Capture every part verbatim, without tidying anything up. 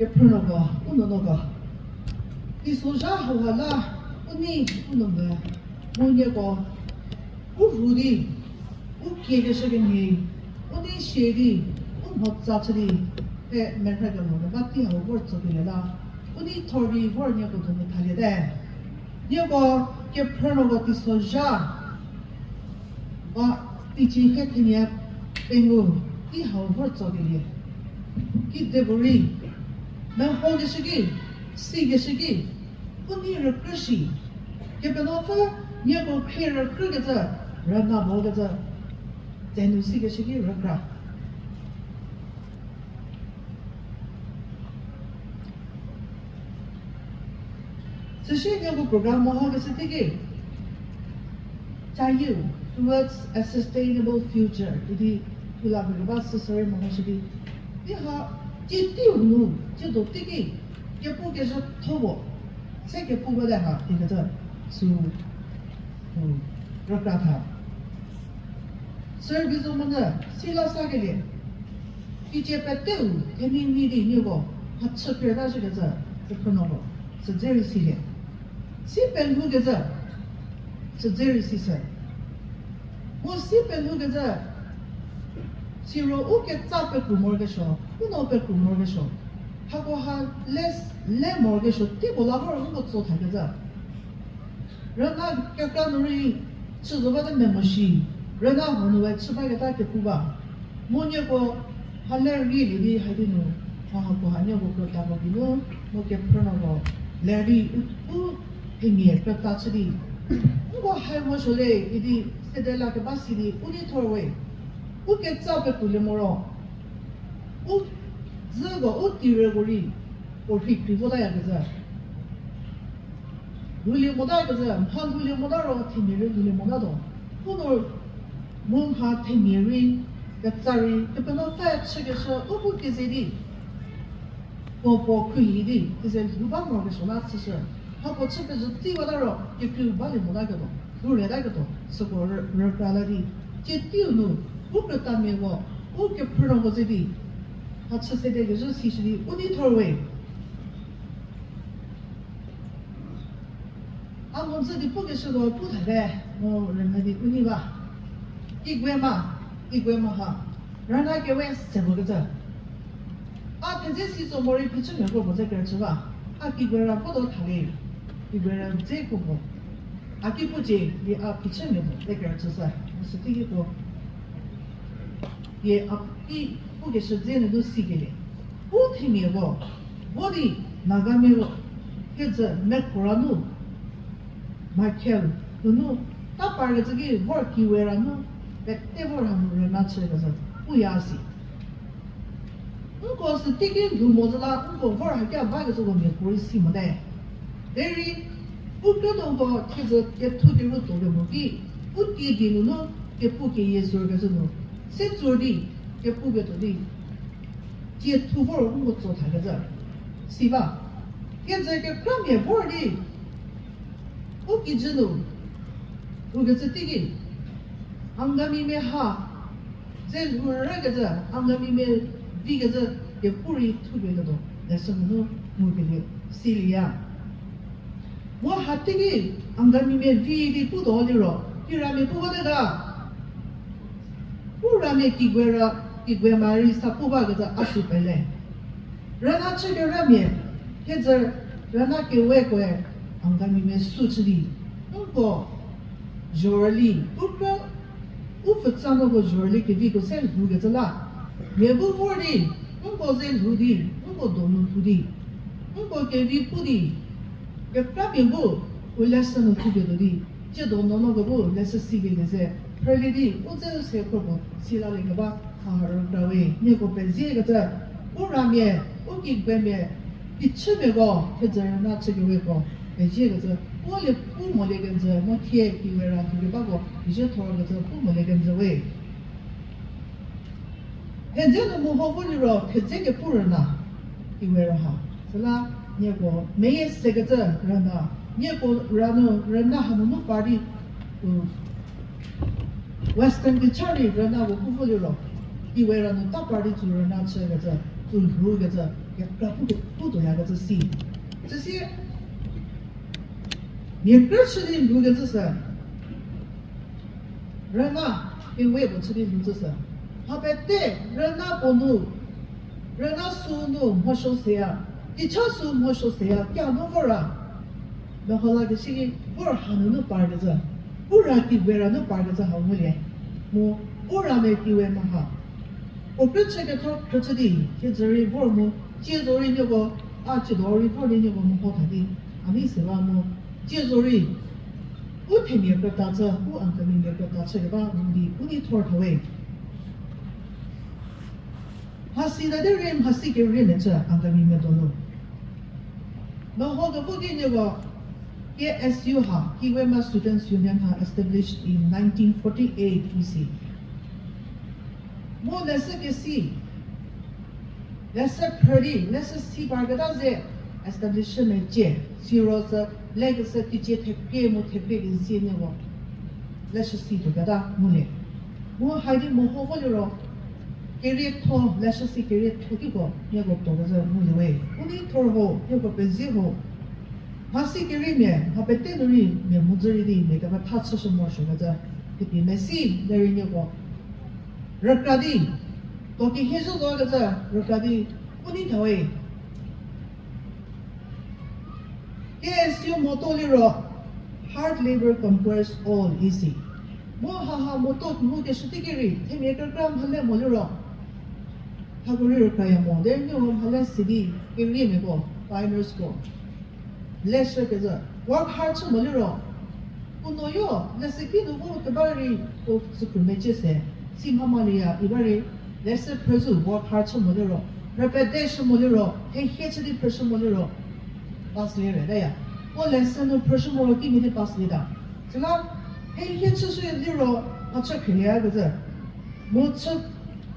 Kephrünuoko, u nuonuoko. Teisozha hauha la, u nei, u nuo me, mu nieko, u rhu di, u kiekeshü kemhie, u nei sie di, u mhotsa chü di, he merhü kemo keba tei hau vor tsokelie la, u nei thor di vor nieko donu thaliete. Nieko kephrünuoko teisozha ba teicie he thenie pengou tei hau vor tsokelie. Kidepuorei, mehokeshü ki, sikeshü ki, u nei rükrü shi, Kepenuopfü nieko khrie rükrükecü, rüna mokecü, tsenu sikeshü ki rükra. Süsie nieko program mehokeshü teiki, Chayiu, towards a sustainable future idi, pula pekeba süsürei mehoshü di, di ha, tsie teiu nu, tsie do teiki, kepu kezhütho puo, se kepu bate ha ikecü, sü, u, rükra tha. Sir Bizomonyü, si la sakelie, teicie peteu themia nyi di nieko, mhachü pie ta shikecü, kephrünuoko, südze rei silie. Si pelhoukecü, südze rei sishü. Mu si pelhoukecü, siro u ketsa pekru morokesuo, u no pekru morokesuo. Hakoha le, le morokesuo, tei puo la vor uko tso thakecü. Rüna kekra nu rei chü zo bate memoshi, rüna huo nu we chü baketa kepu ba. Mu nieko ha ler rei lie di hai di nu, mha hakoha nieko krütako geinu, mu kephrünuoko ler di u, u themia krüta chü di, uko hai mo suo le idi sede la keba si di u nei thor we. U ketsa pekrulie moro, u dzüko u tireko rei, puo rhei kri votayakezhü. Lhoulie motakecü, mha lhoulie mota ro themia rei lhoulie motatuo. Uko mu mha themia rei, ketsa rei, Kepenuopfü chükeshü u bu keze di, puo puo khruohi di keze lhou ba morokesuo la chüshü. Hako chü pezhü tei bata ro kekreiu balie motaketuo, lhou retaketuo süko rü, rükra la di, tsie teiu nu, u krütamiako, u kephrünuoko ze di, mhachü sede kezhü sishü di u nei thor we. A mhodzü di pukeshüko pu thate, mu rünyü di u nei ba. Kiguema, kiguema ha, rüna kewe se puo kecü. A thedze si tso morei phichümia kro puo ze kerüchü ba. A kiguera votuo tha le, kiguera dze kro puo. A ki pucie di a phichümia puo ze kerüchü sü, mu süteikiko pie a ki pukeshü dze nunu sikelie. U themiako, vo di Nagamia ro, kecü mekhora nu, Michael nunu, ta parkecü ki vor kiguera nu, pete vor hanu rüna chükecü, puya si. Nko süteiki lhou mo zü la nko vor hakia bakecüko mia puorei si mote. Derei, u krünuoko thiedzü kethu keru tuo kemo ki, u tie die nunu kepu keyie zhükecü nu, se tsur di, kepuketuo di, tie thu vor nko tso thakecü. Si ba, kecü kekramia vor di, u kijü nu, ukecü teiki, Angamimia ha, ze lhou rükecü, Angamimia vikecü, kepu rei thupie ketuo, lesson nu ngukelie silieya. Mu hateiki, Angamimia vi di putuo liro, kiramia pu bate ga. U ramia kiguera, kiguema rei sa pu bakecü a sü pele. Rüna chükeramia, thiedzü rüna kewekoe, Angamimia sü chü di, nko, zhorüli, u krü, u pfutsa noko zhorüli keviko se lhoukecü la. Mia bu vor di, nko ze lhou di, nko donu lhou di, nko kevi pu di, kekramia bu, u lesson nu thupie tuo di, tsiedo nuonuoko bu lesson sikelie ze, phrülie di, u dze u se kro puo, si lalie keba, mha rükra we, nieko peziekecü, u ramia, u kiguemia, phichümiako, thiedzü rüna chükeweko, peziekecü, puo lie pu molie kenjü, mu thie kiguera lhoukebako, pezhie thorkecü, pu molie kenjü we. Thedze nu meho vo liro, thedze kepu rüna, kiguera ha. Süla, nieko, meyie sekecü rüna, nieko rünu, rüna hanunu par di, u, Western culture rei rüna puo pu vo liro, kiguera nu ta par di tsü rüna chükecü, tsü lhoukecü, Kekra pu, pu tuoyakecü si. Süsie, mia krü chü di lhoukecü sü. Rüna, kewe puo chü di lhoukecü sü. Mha pete, rüna puo nu, rüna sü nu mhoshü seya, kicha sü mhoshü seya, kia nu vora. Meho la kesi ki, vor hanunu parkecü. Ura ki wera nu parkecü hau ngulie. Mu, ura me kiwe maha. Puo krü chü ketho krü chü di, kijü rei vor mu, cie zo rei nieko, a cie do rei vor di nieko meho tha di, a nei se ba mu, cie zo rei, u themia krüta chü, u Angami mia krüta chü keba mu di, u nei thor tha we. Mhasi ta derei mhasi kerie mecü Angami mia donu. Meho kevo ki nieko, K S U ha, Kiwema Students' Union ha established in nineteen forty-eight isi. Mu leshü kesi, leshü phrü di, leshü si parketa ze establish mecie, siro sü lekeshü teicie thekrie mu thekrie kezie nieko leshü si tuoketa ngulie. Mu haidi meho vo liro, kerietho, leshü si kerietho kiko nieko tuokecü ngulie we. U nei thor ho, nieko pezie ho. Mhasi keriemia, mha pete nu rei mia mhodzü rei di mia kepetha chüshü morosuokecü, thepie mesi derei nieko rükra di, tuo kehie zhü zokecü rükra di, u nei tha we. K S U motto liro, hard labor conquers all isi. Mu haha motto ngukeshü teiki rei, themia kekra mhale mo liro, hako rei rükraya mo, derei nieko mhale si di, keriemiako, pioneersko leshü kezhü, work hard chü mo liro, puo nuoyo, leshü ki nu vo keba rei, puo sükrü mecie se, si mhamalieya, iba rei, leshü phrüzhü work hard chü mo liro, rüpedeshü mo liro, hehie chü di phrüshü mo liro, pass lie re taya. Puo leshü nu phrüshü moro kimhie di pass lieta. Süla, hehie chüshü liro, mhachü khrielieyakecü. Mu chü,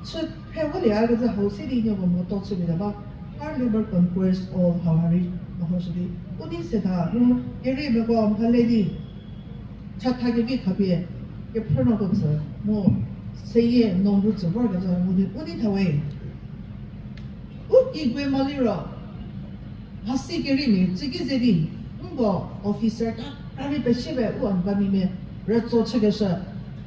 chü phe volieyakezhü hau se di nieko motto chülieta ba, hard labor conquers all hau ha rei, mehoshü di. U nei se tha, mu keriemiako mhale di, chatha kevi khapie, kephrünuoko tsü, mu seyie no bu tsü vorkecü mu di u nei tha we. U kikwe mo liro, mhasi keriemia tsüki ze di, nko officer kekra rei pesiepie u Angamimia rütso chükeshü,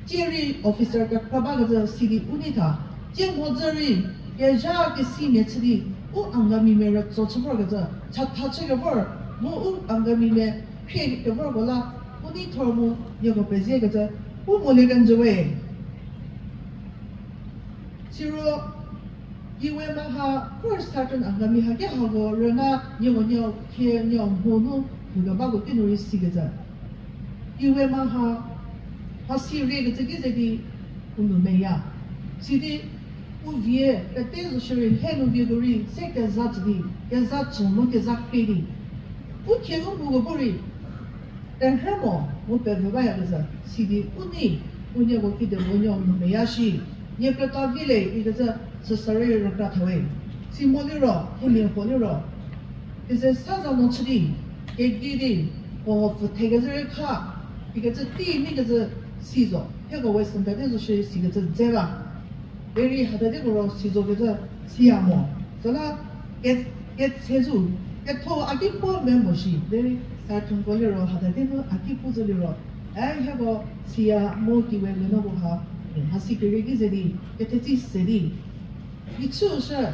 tsie rei officer kekra bakecü si di u nei tha, tsie mhodzü rei kezha kesimia chü di, u Angamimia rütso chü vorkecü, chatha chükevor, mu u Angamimia khrie kevorko la, u nei thor mu nieko peziekecü, u molie kenjü we. Siro, Kiwema ha, vor Southern Angami haki hako rüna nieko nieko khie nieko mho nu lhoukebako kinu rei sikecü. Kiwema ha, mhasi riekecü ki ze di, u nou meya. Sidi, u vie, pete zo shierei, he nu vieko rei, se keza tsü di, keza tsü mu keza khrie di. U khie u mhoko bu rei, terhü mo, mu pevü bayakezhü, sidi u nei, u nieko kide mo nieko nou meya shi, nie krüta vi le ikecü, süsü rei rükra tha we. Si mo liro, themia huo liro, keze sa za mo chü di, kegei di, huo pfüthekezhü rei kha, ikecü tei neikecü si zo, hieko Western ta di zo shierei sikecü dze la. Derei hata diko ro si zokecü siya mo. Süla ke, ketsezhü, ketho a ki puo me mo shi. Derei Southernko liro hata di nu a ki pu zo liro, e hieko siya mu Kiwemia nuoko ha, mhasi kerie ki ze di, kethetsei se di. Michüshü,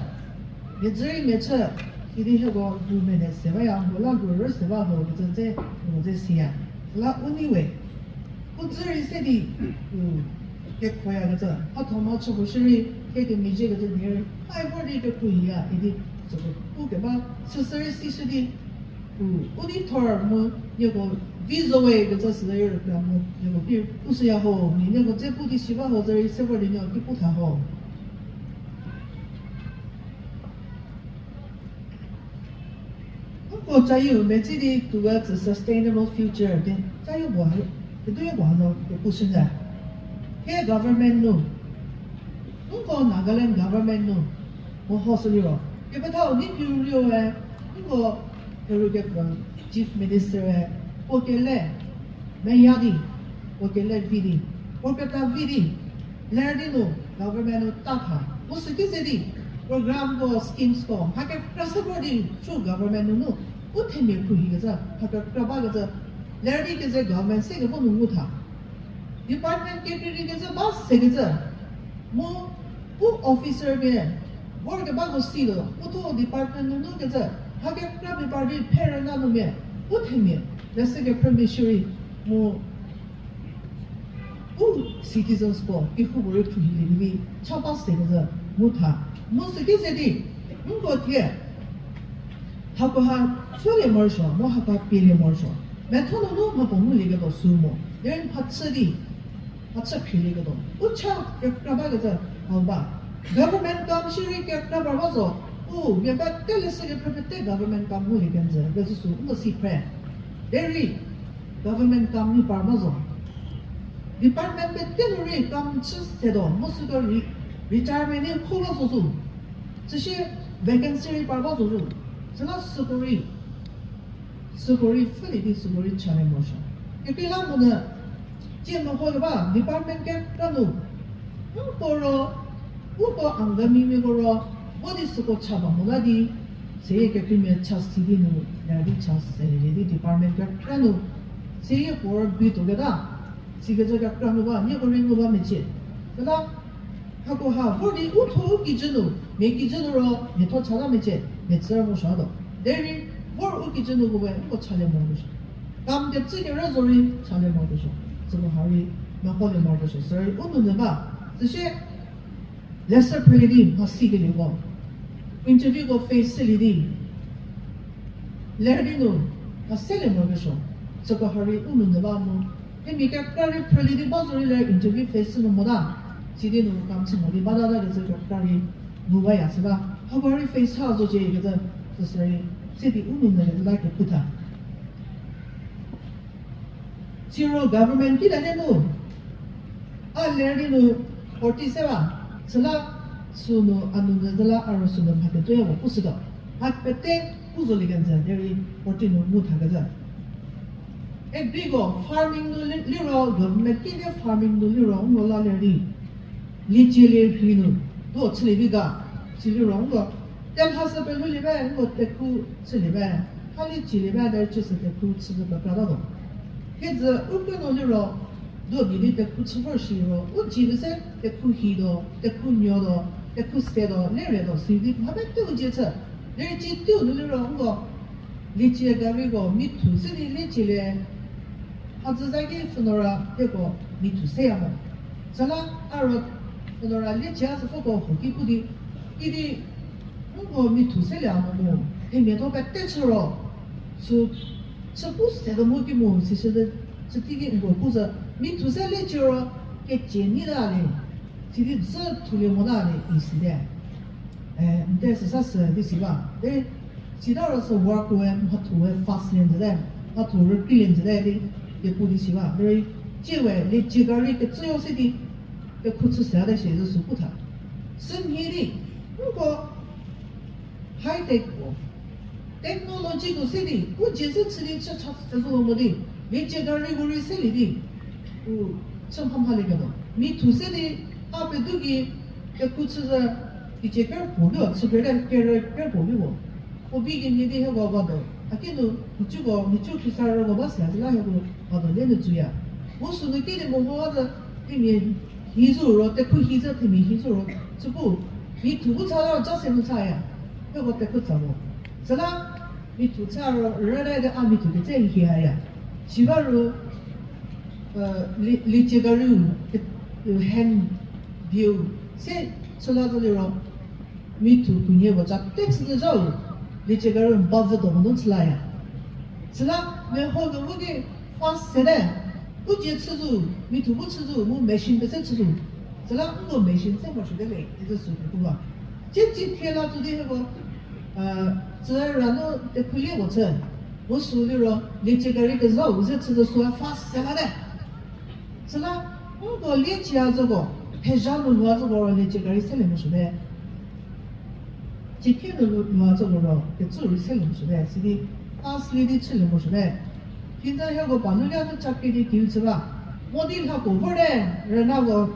miadzü rei mechü, sidi hieko gu mene se baya, gu la gu rü se ba ho kecü dze, gu dze siya. Süla u nei we. U dzü rei se di, u, kekhoyakecü, mhatho mhachüko shierei, kekemezhiekecü nhie rei, ai vor di kekhu hiya idi, süko u keba, süsü rei sishü di, u, u nei thor mu, nieko vi zo we kecü süla rei rükra mu, nieko ki u süya ho, mia nieko dze pu di shi ba ho, dzü rei se vor di nieko ki pu tha ho. Nko cayieu metsü di towards a sustainable future di, cayieu puo ha, keduye puo hanu kepu shünyü. Thie government nu, nko Nagaland government nu, mehoshü liro, kepethau ni piu rio e, nko Herhu kepfü Chief Minister e, puo kele meya di, puo kele vi di, puo krüta vi di, ler di nu government nu ta tha, mu süki ze di, Programko, schemespuo mha kekra se vor di sü government nunu u themia khruohikecü, mha kekra bakecü, ler di keze government se kevo nu ngu tha. Department kekreikreikecü ba sekecü, mu u officermia vorkebako si lo, u thuo department nunu kecü, mha kekra pie par di phe rüna nu mia, u themia, leshü kephrümia shierei, mu u citizens puo kehoupuorei khruohilie kevi cha ba sekecü ngu tha. Mu süki ze di, nko thie, hakoha chülie morosuo, mu hako pielie morosuo. Metho nunu mhapuo ngulieketuo sü mo. Derei mhachü di, mhachü phrilieketuo u cha kekra bakecü hau ba. Government kam shierei kekra par ba zo, u mia pete leshü kephrü pete government kam ngulie kenjü kecü sü u mo si phre. Derei government kam nu par ba zo. Department pete nu rei kam chü setuo, mu süko re-, retirement di kho ba zo zo. Süsie vacancy rei par ba zo zo. Süla süko rei, süko rei pfhülie di süko rei chalie morosuo. Kekreilamonyü, tie meho keba department kekra nu, nko ro, uko Angamimiako ro, vo di süko cha ba mo la di, seyie kekreimia cha si di nu, ler di cha selie di department kekra nu, seyie puo rübei tuoketa, sikecü kekra nu ba, nieko rei ngu ba mecie. Süla, hakoha vor di u thuo u kijü nu, mia kijü nu ro miatho cha la mecie, mia tsü rü mo suotuo. Derei, vor u kijü nu ko we uko chalie morokesuo. Kam kecü kerü zorei chalie morokesuo. Süko ha rei, meholie morokesuo. Sürei u nounyü ba. Süsie, leshü phrülie di mha sikelieko, interviewko face shülie di, ler di nu, mha selie morokesuo. Süko ha rei u nounyü ba mu, themia kekra rei phrülie di ba zorei ler interview face shü nu mota, sidi nu kam chü mo di batatakecü kekra rei ngu baya süla, hako rei face ha zo ciekecü, süsürei, sidi u nounyü kecü la kepu tha. Siro government kitalie nu, a ler di nu forty se ba, süla sünu a nounyü zü la a ro sünu mha ketuoyapuo pushütuo. Mha pete u zolie kenjü derei forty nu ngu thakezhü. Agriko farming nu li-, liro government kidi farming nu liro ngu la ler di, liecie lie rhi nu, tuo chülie vi ga, siliro nko, telha sü pelulie ba nko tekhu chülie ba, ha liecie lie ba derei chüsü tekhu chüzü pekratatuo. Hiezü u kenu liro, do gei di tekhu chü vor shiro, u dzie pese tekhu hituo, tekhu nuotuo, tekhu setuo, leretuo, sidi mha pete u dzie chü. Derei cie teiu nu liro nko, liecie gariko mithu se di liecie lie, hadzü za ki funeral hieko mithu seya mo. Süla a ro funeral liecie a sü foko huo ki pu di, idi nko mithu selie mo mu, themiatho pete chü ro, sü chü pu se de mu ki mu, sisü de chü tei ki nko pu zü, mithu se liecie ro, kecie nyi ta le, sidi dzü thulie mo ta le, isi te. Eh, nte süsa sü di si ba. De, sita ro sü work we, mhathu we fast lie nzü te, mhathu rükreilie nzü te, di, kepu di si ba. Derei, cie we, liecie gari kecüyo se di, kekhu chü se a te shie zü sü pu tha. Sümhie di, nko, high tech ko, technologyko se di, u dzie se chü di chü cha se zo mo di, liecie gariko rei selie di, u chü mha mhalieketuo. Mithu se di, a pedu ki, kekhu chü zü, teicie kerpuo ki o, chü pete kere kerpuo ki o. Puo bi kenie di hieko vatuo, a ki nu, nhicuko, nhicu Khrista rüko ba se a zü la hieko vatuo le nu tsuya. Mu sünu ki di mo mo a zü, themia hi zo ro, tekhu hi zü themia hi zo ro, chü pu, mithu bu cha la ja se nu chaya, hieko tekhu tsa mo. Süla, mithu cha ro, rüle de a mithu ketse hi haya. Siba ru, eh, li-, liecie gari u, hand view, se chü la zo liro, mithu khunhie puo ca te chü zü zhau, liecie gari u ba vütuo mo nu chü laya. Süla, meho nu mu di fast se te, u dzie chü zo, mithu bu chü zo, mu machine pese chü zo. Süla nko machine se morosuote le, icü sü pu ba. Cie cie thie la zo di hieko, eh, tsü ra nu tekhulie puo chü. Mu sü liro, liecie gari kezhau ze chü zü süa fast se la te. Süla, nko liecie a zoko, thezha nu lhou a zoko ro liecie gari selie morosuote. Ciekhe nu lhou a zoko ro, kecü rei selie morosuote. Sidi, fast lie di chülie morosuote. Khinzü hieko pa nu lia nu chakri di kiu chü ba. Mo di lhako vor te, rünako,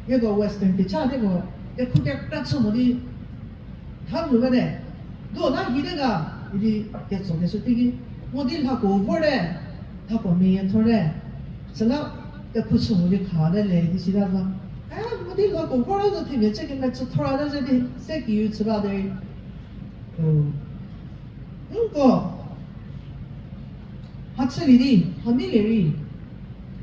hieko western kecha teko, tekhu kekra chü mo di, Tha nu bate. Do na hi de ga, idi ketso keshü teiki. Mo di lhako vor de, lhako meyie thor de. Süla, kephu chü mo di kha de le, di sita zo. E, mo di lhako vor zo themia chü kemechü thor de ze di, se kiu chü ba de. Nko, ha chülie di, ha nei lie rei,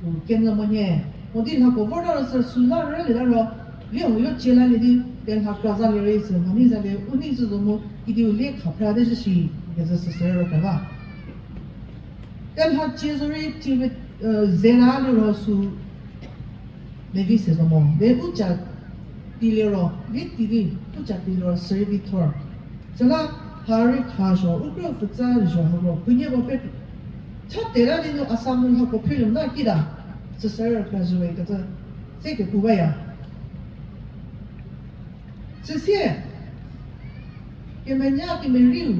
u, kemla mo nhie, mo di lhako vor ta ro sü süla rülieta ro, lie u yo cie lalie di, telha kra zalie rei sü, ha nei zalie, u nei zü zo mu, idi u lie khaphra de zhü shi, kezü süsü ro keba. Telha cie zo rei, cie, e, zela liro sü, mevi se zo mo, de u ca tiliro, vi ti di, u ca tiliro, sürei vi thor. Süla, ha rei kha zho, u krü pfütsa zho hako, khunhie puo pe, cha tela di nu Assam nu hako phrilie na kita, süsü ro kra zhüwe kecü, se kepu baya. Süsie, kemenya kemeriu,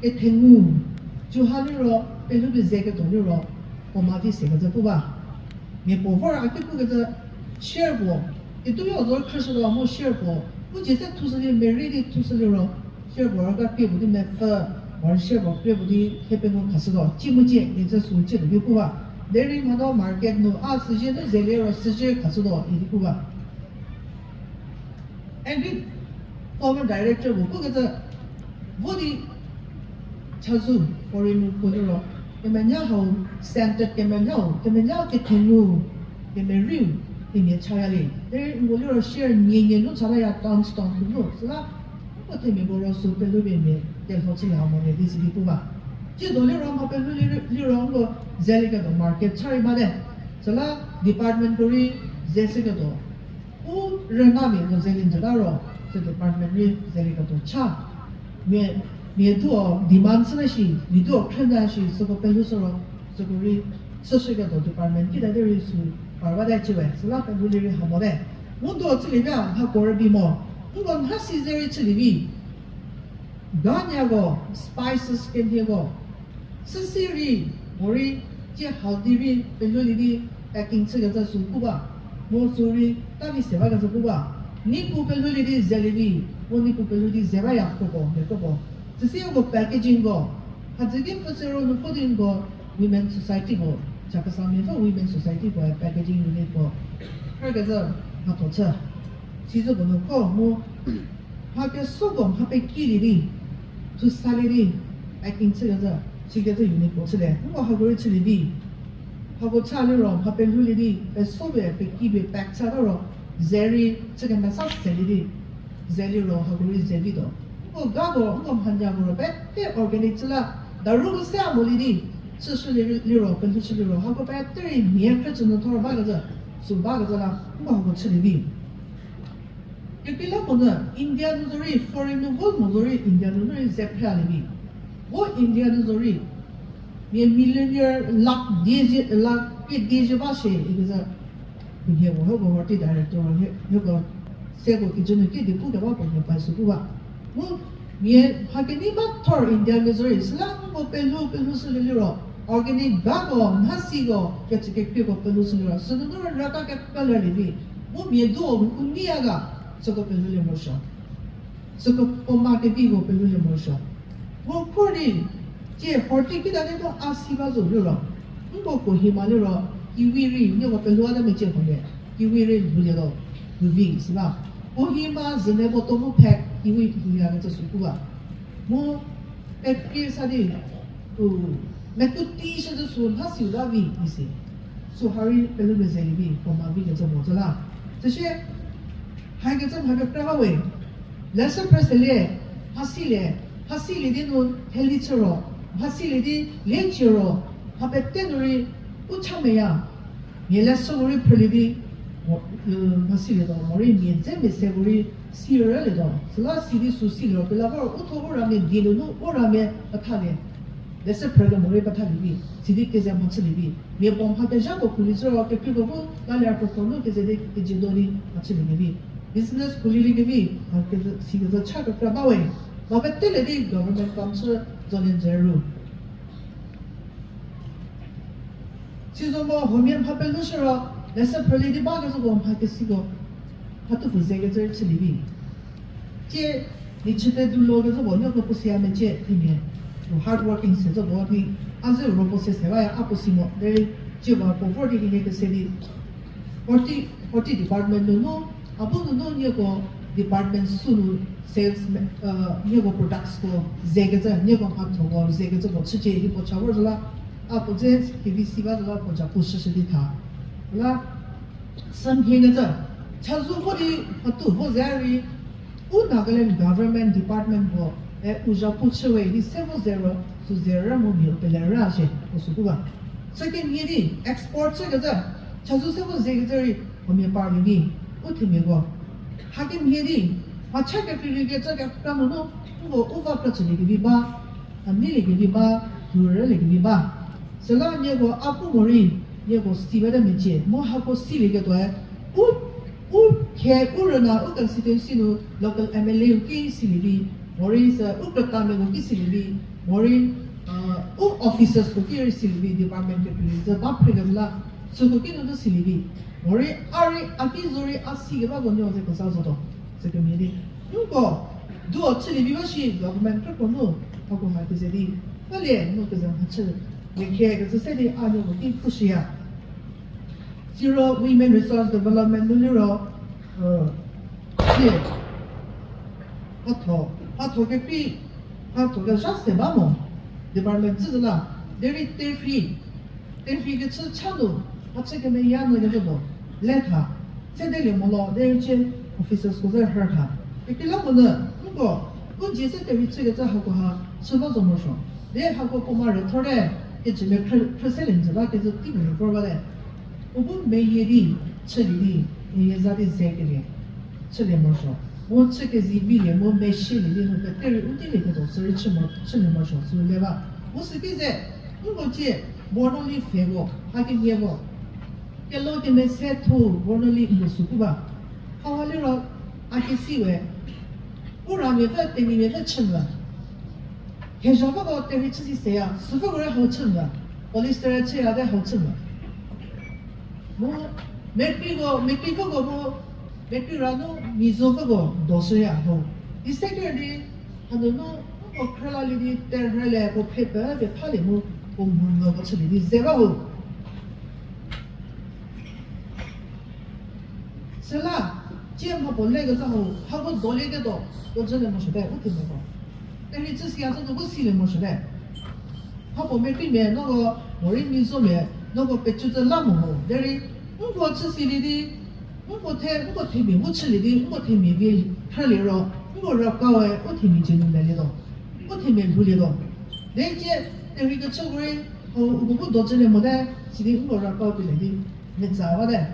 kethengu, juha liro, pelhupie ze ketuo liro, puo ma vi se kecü pu ba. Mia puo vor a ki pukecü, share puo, itu yo zo khrüshütuo mu share puo, u cie se thushü di meri di thushü liro, share puo raka krie puo di mepfü, or share puo krie puo di hie pengou khashütuo, ci mu cie, icü sü cie tuo di pu ba. Derei mhatho market nu, a süzie nu zelie ro süzie khashütuo, idi pu ba. Agri former director puo pukecü, vo di chazou, foreign nu puo liro, kemenya hau, scented kemenya hau, kemenya kethengu, kemeriu, themia chaya le. Derei nko liro share nie nie nu chalaya tons tons nu nu, süla, nko themiako ro sü pelhupie mia, telho chülie ha mo le di sidi pu ba. Tsiedo liro mha pelhou liro, liro nko zelieketuo market cha rei bate. Süla departmentko rei ze shüketuo. U rünamia nu zelie njüta ro, sü department rei zelieketuo cha. Mia, mia thuo demand chüta shi, mia thuo khrüta shi, süko pelhoushü ro, süko rei, süshüketuo department kita di rei sü, par bate chüwe, süla pelhoulie rei ha mote. Mu do chülie bia, hako rübei mo, nko mhasi ze rei chülie vi. Ganyako, spices kemhieko. Süsi rei, morei, tie haldi rei, pelhoulie di, packing chükecü sü pu ba. Mu sü rei, ta vi se bakecü pu ba. Nipu pelhoulie di zelie vi, mu nipu pelhou di ze baya kropuo, mia kropuo. Süsi uko packagingko. Hadzü ki pfü se ro nu pu di nko, Women Societyko. Chakhesangmia pfü Women Societyko, packaging unitko. Khrükecü, mhatho chü. Sizüko nu kho mu, mha kesuoko mha pekilie di, thusalie di, packing chükecü, sikecü unitko chülie. Nko hako rei chülie vi. Hako cha liro, mha pelhoulie di, pesuo pie, peki pie, pack chata ro, ze rei, chü kemesa selie di, ze liro, hako rei ze vituo. Nko gako, nko mhanyako ro, pete organic chü la, daru se a molie di, chüshülie liro, pelhoushü liro, hako pete rei mia khrücü nu thor bakecü, sü bakecü la, nko hako chülie vi. Kekreilamonyü India nu zorei, foreign nu vo mo zorei, India nu nu rei ze phrealie vi. Vo India nu zorei, mia millionaire lakh die zie, lakh krie die zie ba shie, ikecü, puo nhie puo hieko hotel director, hieko, seko kijü nu kidi pukeba puo nhie pai sü pu ba. Mu, mia mha kenei ba thor India nu zorei, süla nko pelhou, pelhoushülie liro, organic bako, mhasiko, kecü kekreiko pelhoushü liro, sünunu raka kekrelie vi. Mu mia duo u niya ga, süko pelhoulie morosuo. Süko puo ma keviko pelhoulie morosuo. Mu khor di, tie hotel kita di to a si ba zo liro. Nko Kohima liro, kiwi rei, nieko pelhou a ta mecie puo le, kiwi rei lhoulietuo, lhou vi si ba. Kohima züne puo to mu phe, kiwi lhouliakecü sü pu ba. Mu, pekrie sa di, u, mekuo tei shüzhü sü mhasiu la vi isi. Sü ha rei pelhou mezhie vi, puo ma vi kecü mo zo la. Süsie, hakecü mha kekra ba we. Leshü phrüselie, mhasilie, mhasilie di nu heli chü ro, mhasilie di lie cie ro, mha pete nu rei u cha meya. Mia leshüko rei phrülie di, mo, mhasilietuo, morei mia dze mia seko rei si rülietuo. Süla si di sü siliro, kela vor u tho u ramia die nunu u ramia pethalie. Leshü phrülie morei pethalie vi, sidi keze mhachülie vi. Mia puo mha kezhako khuli chü ro, kekreiko bu, la ler puo nu keze di kejiedo di mhachülie kevi. Business khulielie kevi, mha keze, sikecü cha kekra ba we. Mha petele di government kam chü zolie nzü ru. Sizo mo huomia mha pelushü ro, leshü phrülie di bakezhako mha kesiko, mha tupfü zekecü rei chülie vi. Tie, Ichite dulo kezhü puo nieko puo siya mecie themia. Hard working se zo puo di, a ze ro puo se se baya a puo si mo, derei cie ba puo vor di hinie kese di. Forty, forty department nunu, a bu nunu nieko department sünu sales, nieko products ko ze kezhü, nieko mhatho ko ze kezhü puo chücie di puo cha vor zo la, a puo dze kevi si ba zo la puo ja puo shüshü di tha. La, sümhie kezhü, chazou vo di, hatu vo ze rei, u Nagaland government department puo, e, u zhapu chüwe di se vo ze ro, sü ze rü mu mia u pele rü shie, puo sü pu ba. Sükemhie di, export chü kezhü, chazou se vo ze kezhü rei, huomia parlie vi, u themiako. Hakemhie di, mhacha kekreilie kezhü kekra nunu, uko u va kechüliekevi ba, a neiliekevi ba, lhurüliekevi ba. Süla nieko a pu morei, nieko si bate mecie, mu hako silieketuoe, u, u khe u rüna u constituency nu local M L A u ki silie vi, morei sü u krütamiako ki silie vi, morei, u officers ko ki rei silie vi, department kekreilie kezhü ba phre kezhü la, süko ki nunu silie vi. Morei a rei a ki zorei a si kebako nuo ze keza zotuo, sükemhie di. Nko, duo chülie vi ba shi government krüko nu, hako ha keze di. Talie nu keze mhachü, lekhe kecü se di a nuoko ki pushüya. Siro women resource development nu liro, sie, mhatho, mhatho kekrei, mhatho kezha se ba mo, department tsüzü la, derei terhi, terhi kechü cha nu, mhachü kemeya nu kezhü puo, le tha, sedelie mo lo, derei cie officers ko ze rhü tha. Kekreilamonyü, nko, u dzie se terhi chükecü hako ha, chü ba zo morosuo. De hako puo ma rüthorte, kejümia khrü, khrü selie njü ba kezhü tei puo rüthor bate. U bu meyie di, chülie di, meyie za di ze kelie, chülie morosuo. Mu chü kezivilie mu meshielie di nu pete rei u teilieketuo sürei chü mo, chülie morosuo sü le ba. Mu süki ze, nko cie, Borno li pfhe ko, hakemhie ko. Kelo kemese thu Borno li nko sü pu ba. Hawa liro, a kesiwe. U ramia pfü, tenyimia pfü chü mo. Hezha pfüko terhi chü si seya, süpfüko rei hau chü mo. Polyester chüya te hau chü mo. Mu, mekreiko, mekreipfüko mu, mekreira nu Mizo pfüko doshüya ho. Di second di, hanunu, puo khrülalie di terhüle, puo phe pete thalie mu, puo mhumvüko chülie di ze ba ho. Süla, cie mhapuo lekezha ho, hako dolieketuo, dojülie morosuote, u themiako. Terhi chü siya sü nu bu silie morosuote. Mhapuo mekreimia, noko, morei Mizomia, noko pecü zü la mo ho. Derei, nko chü silie di, nko the, nko themia bu chülie di, nko themia vi khrülie ro, nko rakaue, u themia dzie nu lelietuo. U themia lhoulietuo. Derei cie, terhi kechüko rei, o, uko bu dojülie mote, sidi nko rakau pie le di, mia tsa bate.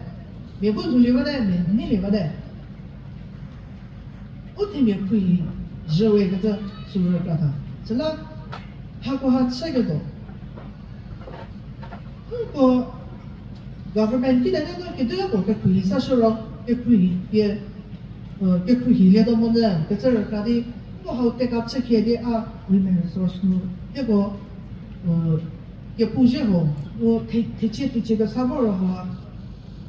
Mia bu lhoulie bate, mia neilie bate. U themia khruohi zhüwe kecü sü rükra tha. Süla, hakoha chüketuo. Nko government kide di nu ketuoko kekhruohi sashü ro, kekhruohi pie, kekhruohilietuo monyü kecü rükra di, nko hau take up chükhie di a women resource nu, hieko, kepu zhie ho, mu the, thechie thechie kesa vo ro ha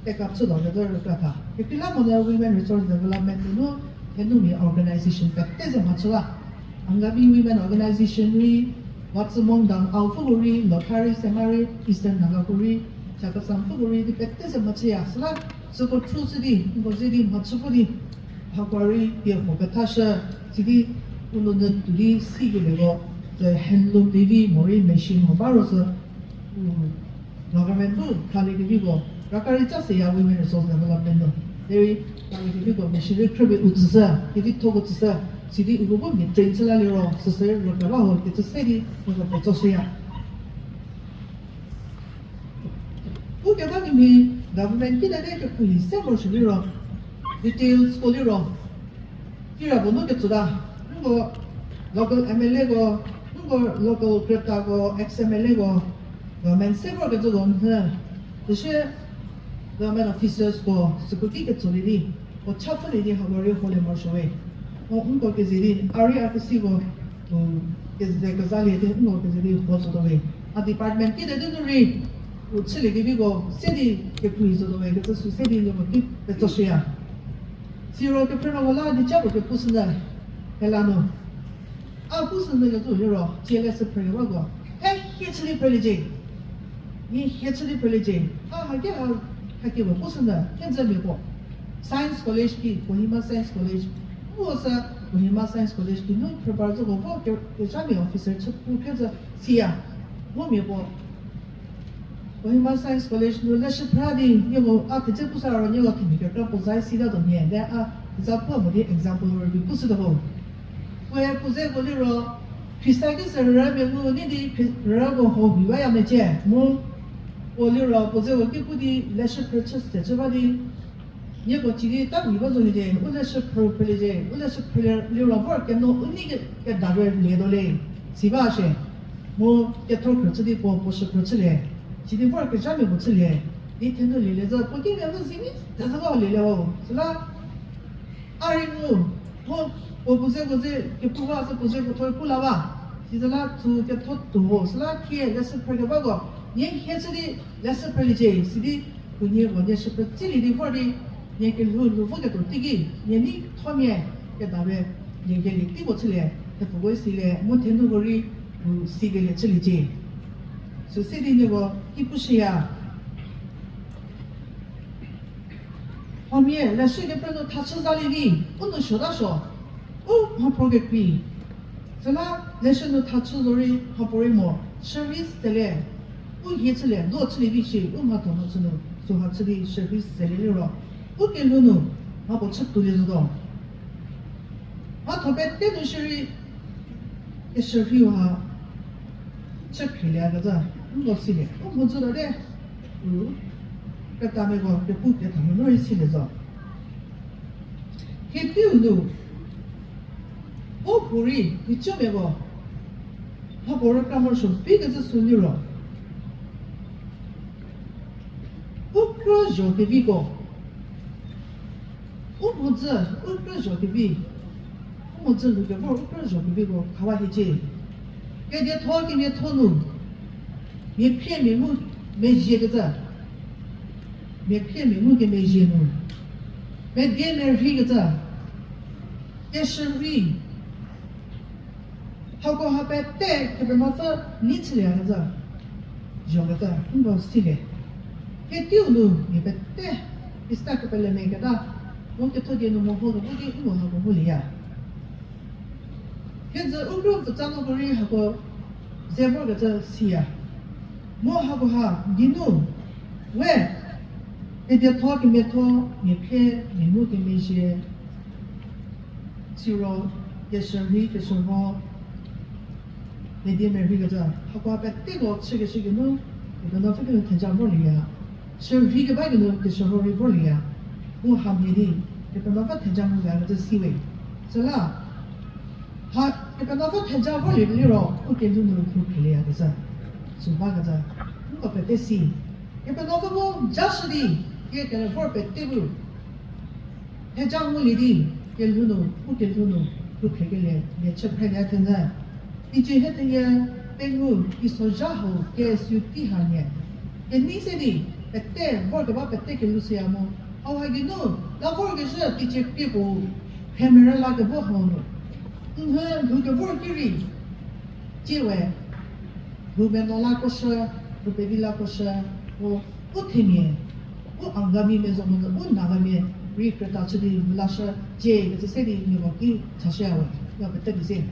take up chütuo kecü rükra tha. Kekreilamonyü women resource development nunu, thenumia organization pete ze mhachü la. Angami Women Organization rei, Watsümong Dang Ao pfüko rei, Lotha rei, Sema rei, Eastern Nagako rei, Chakhesang pfüko rei, di pete ze mhachüya. Süla, süko through sidi, nko ze di mhachü vo di, hako rei pie huo kethashü, sidi, u nunu tuo di sikelieko, handloom di vi morei machine mo ba ro sü, government bu thalie keviko, raka rei tsa seya women resource development nu. Derei, thalie keviko machine rei khrüpie u tsüshü, kevithoko tsüshü, sidi uko bu mia train chü laliro, süsü rei rükra ba ho kecü se di, uko petso shüya. Ukeba kemhie government kide di kekhruohi se morosuo liro, details ko liro, kira puo nu ketsota, nko local M L A ko, nko local krütako, ex M L A ko, government se vorkecüko nhü, süsie government officers ko, süko ki ketsolie di, puo cha pfülie di hako rei holie morosuo we. O nko keze di, a rei a kesiko, keze kezalie di, nko keze di ho zotuo we. A department kide di nu rei, u chülie keviko se di kekhruohi zotuo we kecü sü se di nieko ki petso shüya. Siro kephrünuoko la di ca puo kepu sünyü. Hela nu, a pu sü nyü kecü liro, cie leshü phrükewa ko, he hie chü di phrüliecie. Hie hie chü di phrüliecie. A haki ha, haki puo pu sü nyü, kenjü mia puo. Science College ki, Kohima Science College. Mu sü Kohima Science College ki nu phrüpar zoko vo ke, kezhamia officer chü pu kecü siya. Mu mia puo Kohima Science College nu leshü phrü di, nieko a thedze pu sa ro nieko themia kekra puo zai sita tuo nhie, de a za pu mo di example rübei pu sütuo ho. Puoe puo zeko liro, Khrista ki sü rüra mia ngu ni di, Khri-, rüra ko ho hi baya mecie, mu puo liro puo zeko ki pu di leshü phrü chü se chü ba di, nieko ci di ta hi ba zo hiecie, u leshü phrü phrüliecie, u leshü phrü liro vor keno u nei ke, kedawe lietuo le, si ba shie. Mu ketho khrü chü di puo, puo shü phrü chülie. Sidi vor kezhamia puo chülie. Di thenu lielie zü, puo ki mia vo zi ni, zazü ba lielie ho. Süla, a rei ngu, mu, puo puo zeko ze, kepu ba sü puo zeko tho pu la ba. Sizüla thu ketho tuo ho. Süla thie leshü phrükebako, nie hie chü di leshü phrüliecie, sidi, puo nie puo nie shü phrü chülie di vor di, nie kelhou lhou voketuo teiki, nie nei thomia, kedawe, nie kelie tei puo chülie, thepfuko silie, mu thenuko rei, u sikelie chüliecie. Süse di nieko ki pushüya. Huomia leshü kepre nu thachü zalie vi, u nou suota suo, u mhaphro kekrei. Süla leshü nu thachü zorei mhapuorei mo, shürhei sele, u hie chülie, do chülie vi shi, u mhatho nu chü nu, süha chü di shürhei sele liro, u kelhou nu, mhapuo chü tuolie zotuo. Mhatho pete nu shierei, keshürhei ha, chü khrielie kecü, nko silie, u mhodzü tate, u, ketamiako, kepu ketha nu rei silie zo. Hie teiu nu, u puorei, nhicumiako, mhapuo rükra morosuo vi kecü sü liro, u krü zho keviko, u mhodzü, u krü zho kevi, u mhodzü lhou kevor u krü zho keviko khawa hiecie. Kedietho kemiatho nu, mia khrie mia ngu mezhie kecü, mia khrie mia ngu kemezhie nu, medie merhei kecü, keshürhei, hako ha pete Kepenuopfü nei chülie kecü, zho kecü, nko silie. Hie teiu nu mia pete, Khrista kepele meketa, mu ketho die nu meho kevo ki nko hako ngulieya. Thiedzü u krü pfutsa nuko rei hako ze vorkecü siya. Mu hako ha geinu, we, kedietho kemiatho, mia khrie mia ngu kemezhie, siro, keshürhei keshürho, medie merhei kecü, hako peteko chükeshü geinu, Kepenuopfü geinu theja vorlieya. Shürhei keba geinu keshürho rei vorlieya. Mu hamhie di, Kepenuopfü theja nguliekecü siwe. Süla, ha, Kepenuopfü theja vorlie liro, u kelhou nu lhou philieya kecü. Sü bakecü, nko pete si. Kepenuopfü bu jashü di, kekele vor pete bu theja ngulie di, kelhou nu, u kelhou nu, lhou phikelie, mia chü phrelie thenyü. Teicie hie thenie, pengou, teisozha hau, K S U tei ha nie. Kenei se di, pete, vorkeba pete kelhou süya mu. Hauha geinu, la vorkezhü teicie krie puo, phe merü lakevo hau nu. Nhü, lhou kevor ki rei, tiewe, lhou meno lakoshü, lhou pevi lakoshü, u, u themia, u Angami mia zo mo, u Nagami rei krüta chü di lhou lashü, tie kecü se di nieko ki chashüya we, ya pete di se.